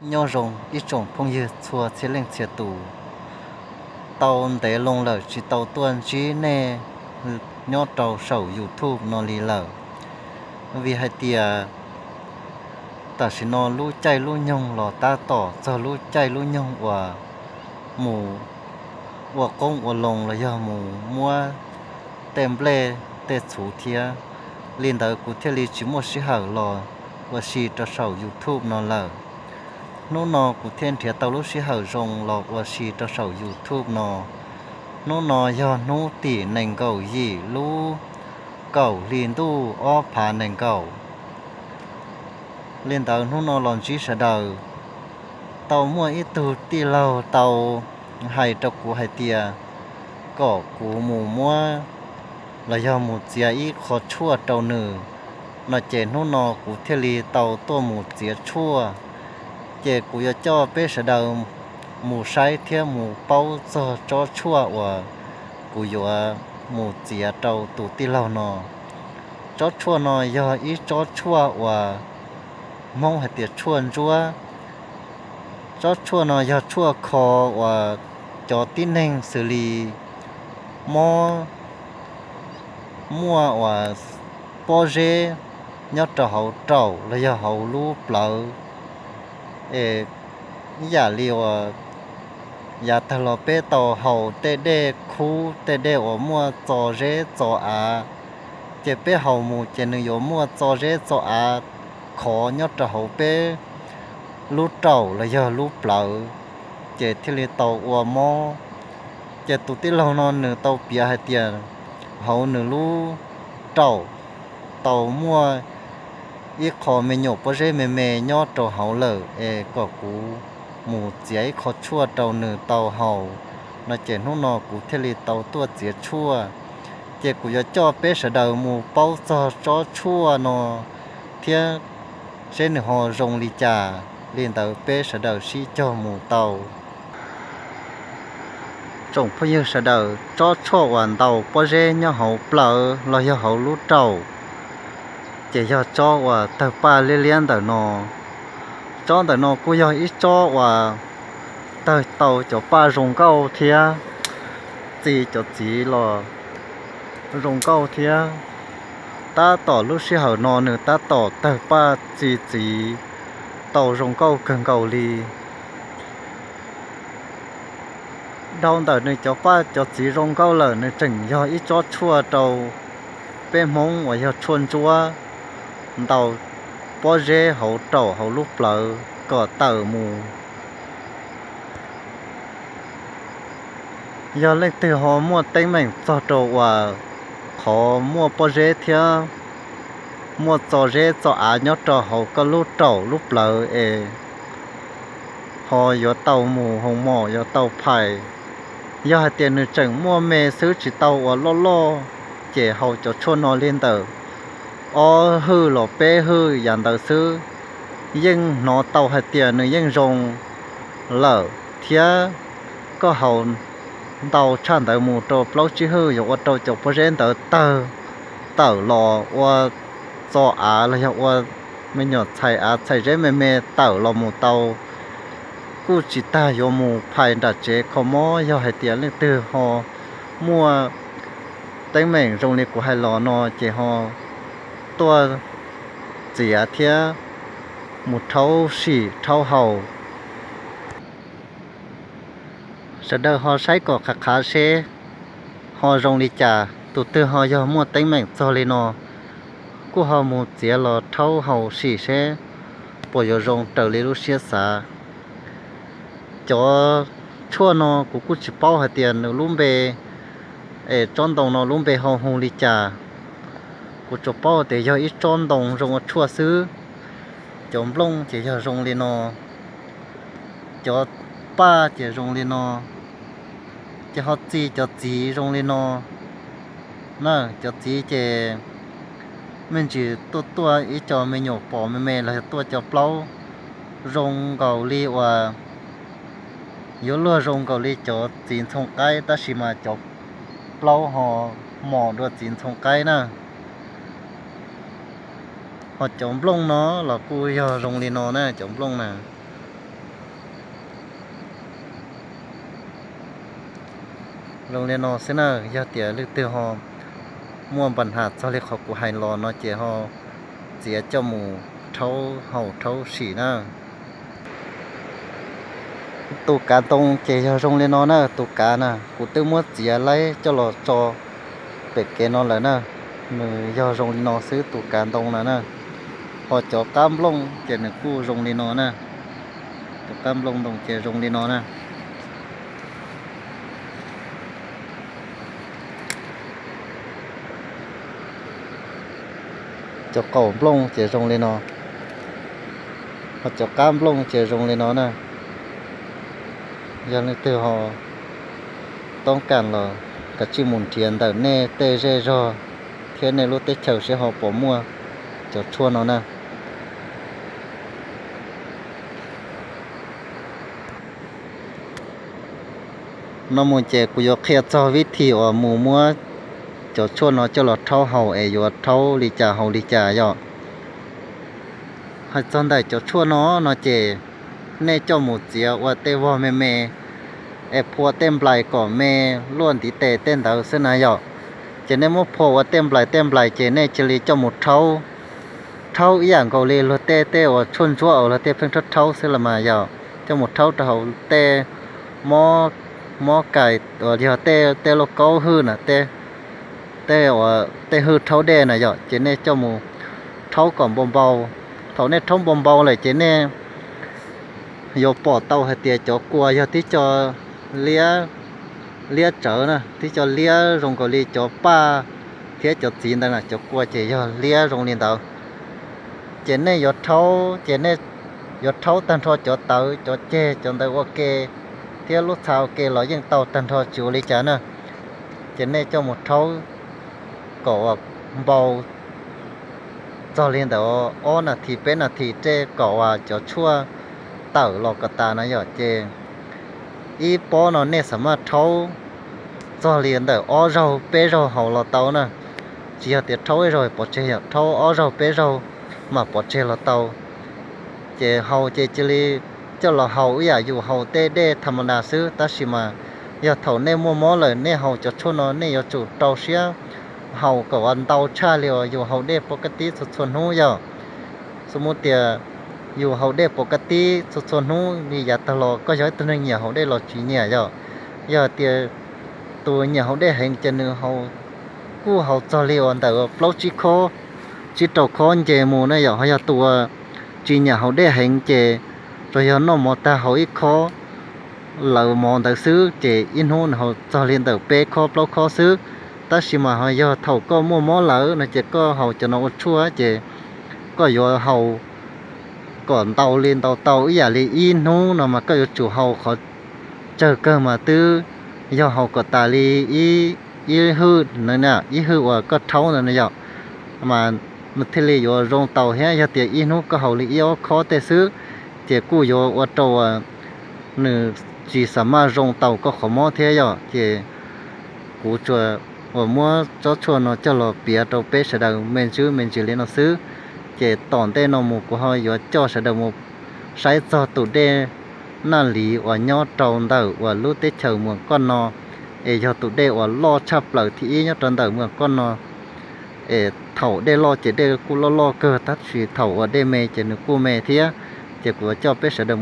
Nyob zoo ib tsoom phooj ywg txhua txhia leej txhia tus, tau ntev loo lawm tsis tau tuaj ntsib nej nyob rau saum YouTube no li lawm, vim hais tias tam sim no lub caij lub nyoog los tab tom txog lub caij lub nyoog uas mus ua qoob ua loo los yog mus muab tej nplej tej txhuv thiab. Li ntawd kuv thiaj li tsis muaj sij hawm los ua si rau saum YouTube no lawm. Hnub no kuv thiaj nrhiav tau lub sij hawm zoo los ua si rau saum YouTube no. Hnub no yog hnub tim nees nkaum yim lub kaum hli ntuj ob phav nees nkaum. Li ntawd hnub no los ntsib sawv daws, tau muaj ib tug tij laug tau hais rau kuv hais tias kom kuv mus muab los yog mus txiav ib qho tshuaj rau nws no, ces hnub no kuv thiaj li tau tuaj mus txiav tshuaj. Ces kuv yuav coj peb sawv daws mus saib thiab mus paub txog tsob tshuaj uas kuv yuav mus txiav rau tus tij laug no. Tsob tshuaj no yog ib tsob tshuaj uas Hmoob hais tias tshuaj ntsuab. Tsob tshuaj no yog tshuaj kho uas cov tib neeg xws li mob, muaj uas pob zeb nyob rau hauv raum los yog hauv lub plawv, es ib yam li uas yav tag los peb tau haus tej dej khub tej dej uas muaj txo zeb txo av, ces peb haus mus ces nws yuav muaj txo zeb txo av khov nyob rau hauv peb lub raum los yog lub plawv, ces thiaj li tau ua mob. Ces tus tij laug no nws tau piav hais tias hauv nws lub raum tau muaj ib qho me nyuam pob zeb me me nyob rau hauv lawm, es kom kuv mus txiav ib qho tshuaj rau nws tau haus no, ces hnub no kuv thiaj li tau tuaj txiav tshuaj. Ces kuv yuav coj peb sawv daws mus paub txog tsob tshuaj no thiab seb nws ho zoo li cas. Li ntawd peb sawv daws sib cog mus tau. Tsoom phooj ywg sawv daws, tsob tshuaj uas ntaus pob zeb nyob hauv plawv los yog hauv lub raum, ces yog tsob uas tawg paj liab liab ntawm no. Tsob ntawm no kuj yog ib tsob uas tawg tau cov paj zoo nkauj thiab, txi cov txiv los zoo nkauj thiab. Tab tom lub sij hawm no nws tab tom tawg paj txi txiv tau zoo nkauj kawg nkaus li. Dhau ntawm nws cov paj cov txiv zoo nkauj lawm, nws tseem yog ib tsob tshuaj rau peb Hmoob uas yog tshuaj ntsuab, ntaus pob zeb hauv raum hauv lub plawv kom tawm mus. Yog leej twg ho muaj teeb meem txog rau uas qhov muaj pob zeb thiab muaj txo zeb txo av nyob rau hauv koj lub raum lub plawv es ho yuav tau mus hoo mom yuav tau phais. Yog hais tias nws tseem muaj me xwb tsis tau ua loj loj, ces haus cov tshuaj no li ntawm ob hwj los peb hwj yav ntawd xwb, yeej hnov tau hais tias nws yeej zoo lawm thiab. Koj haus ntau tshaj ntawd mus rau plaub tsib hwj yuav ua rau cov pob zeb ntawd tawg tawm los ua txo av los yog ua me nyuam txhais av txhais zeb me me tawm los mus tau. Kuj tsis tas yuav mus phais nram tsev kho mob. Yog hais tias leej twg ho muaj teeb meem zoo li kuv hais los no ces ho tuaj txiav thiab mus rhaub sim rhaub haus. Sawv daws ho saib kom qhav qhav seb ho zoo li cas. Tus twg ho yog muaj teeb meem txog li no, kuj ho mus txiav los rhaub haus sim seb puas yuav zoo raws li lub siab xav. Cov tshuaj no kuv kuj tsis paub hais tias nws lub npe, es tsob ntoo no lub npe ho hu li cas. Kuv tsuas paub tias yog ib tsob ntoo zoo ua tshuaj xwb. Cov nplooj ces yog zoo li no, cov paj ces zoo li no, ces ho txi cov txiv zoo li no na. Cov txiv ces me ntsis tuaj tuaj ib co me nyuam pom me me los yog tuaj cov plaub zoo nkaus li uas yuav luag zoo nkaus li cov txiv ntxhoo qaib, tab sis mas cov plaub ho mos dua txiv ntxhoo qaib na. Ho cov nplooj no los kuj yog zoo li no na, cov nplooj na. Zoo li no xwb na, yog tias leej twg ho muaj npa nham txog li qhov kuv hais los no ces ho txiav coj mus rhaub haus rhaub sim na. Tus kav ntoo ces yog zoo li no na, tus kav na kuv twb muab txiav laib coj los tso pem kev no lawm na. Nws yog zoo li no xwb tus kav ntoo na na. Ho cov qab nplooj ces nws kuj zoo li no na. Cov qab nplooj ntoo ces zoo li no na. Cov qaum nplooj ces zoo li no, ho cov qab nplooj ces zoo li no na. Yog leej twg ho toob kas los kav tsij mus nrhiav ntawm nej tej zej zog thiab nej lub teb chaws seb ho puas muaj cov tshuaj no na. No mus ces kuv yuav qhia txog vib thim uas mus muab cov tshuaj no coj los rhaub haus es yuav rhaub li cas haus li cas yom. Hais txog ntawm cov tshuaj no no ces nej coj mus txiav ua tej vog me me es phua tej nplais kom me luaj ntiv tes tej ntawd xwb na yom. Ces nej muab phua ua tej nplais tej nplais ces nej cia li coj mus rhaub, rhaub ib yam nkaus li luag tej tej uas tshuaj ntsuab uas luag tej pheej rhaub rhaub xwb los mas yom. Coj mus rhaub rau hauv tej mob kais uas yog tej tej lauj kaub hwj na, tej uas tej hwj rhaub dej na yom, ces nej coj mus rhaub kom npau npau. Thaum nej rhaub npau npau lawm ces nej yuav pom tau hais tias cov kua yog tib co liab, liab tsawv na, tib co liab zoo nkaus li cov paj thiab cov txiv ntawd na, cov kua ces yog liab zoo li ntawd. Ces nej yuav rhaub, ces nej yuav rhaub tag nrho cov tawv cov ceg cov ntawd ua ke, thiab lub txha ua ke los yeej tau tag nrho tsis ua li cas na. Ces nej coj mus rhaub kom uas npau txog li ntawm ob nas this peb nas this tej kom uas cov tshuaj tawm los kom tas na yom. Ces ib pob no nej xam maj rhaub txog li ntawm ob zaug peb zaug haus los tau na. Tsis yog tias rhaub ib zaug pov tseg yom, rhaub ob zaug peb zaug mam pov tseg los tau. Ces haus ces cia li coj los haus ib yam yus haus tej dej tham ma das xwb, tab sis mas yog thaum nej muaj mob lawm nej haus cov tshuaj no nej yuav tsum rau siab haus kom uas ntau tshaj li uas yus haus dej pov ka tib txhua txhua hnub yom. Xu mus tias yus haus dej pov ka tib txhua txhua hnub li yav tag los koj yog ib tug neeg nyiam haus dej los tsis nyiam yom. Yog tias tus nyiam haus dej heev ces nws haus, kuj haus txog li uas ntawm plaub tsib khob, tsib rau khob nce mus na yom. Ho yog tus uas tsis nyiam haus dej heev ces tsuas yog noj mov tag haus ib khob lawv mov ntawd xwb ces ib hnub nws haus txog li ntawm peb khob plaub khob xwb. Tab sis mas ho yog thaum koj muaj mob lawm no ces koj haus cov no ua tshuaj ces koj yuav haus kom ntau li ntau tau ib yam li ib hnub no mas koj yuav tsum haus qhov tsawg kawg mas twb yog haus kom tas li ib hwj, ib hwj uas koj rhaub ntawd na yom. Mas nws thiaj li yuav zoo tau thiab. Yog tias ib hnub koj haus li ib ob khob tej xwb ces kuj yuav ua rau uas nws tsis xam maj zoo tau koj qhov mob thiab yom. Ces kuv tsuas uas muab tsob tshuaj no coj los piav rau peb sawv daws me ntsis me ntsis li no xwb. Ces tom ntej no mus kuv ho yuav coj sawv daws mus saib txog tus dej Naj Liv uas nyob rau ntawm uas lub teb chaws Muas Koj no, es yog tus dej uas loj tshaj plaws thib ib nyob rau ntawm Muas Koj no. Es thaum dej loj ces dej kuj loj loj kawg, tab sis thaum uas dej me ces nws kuj me thiab. Ces kuv yuav coj peb sawv daws mus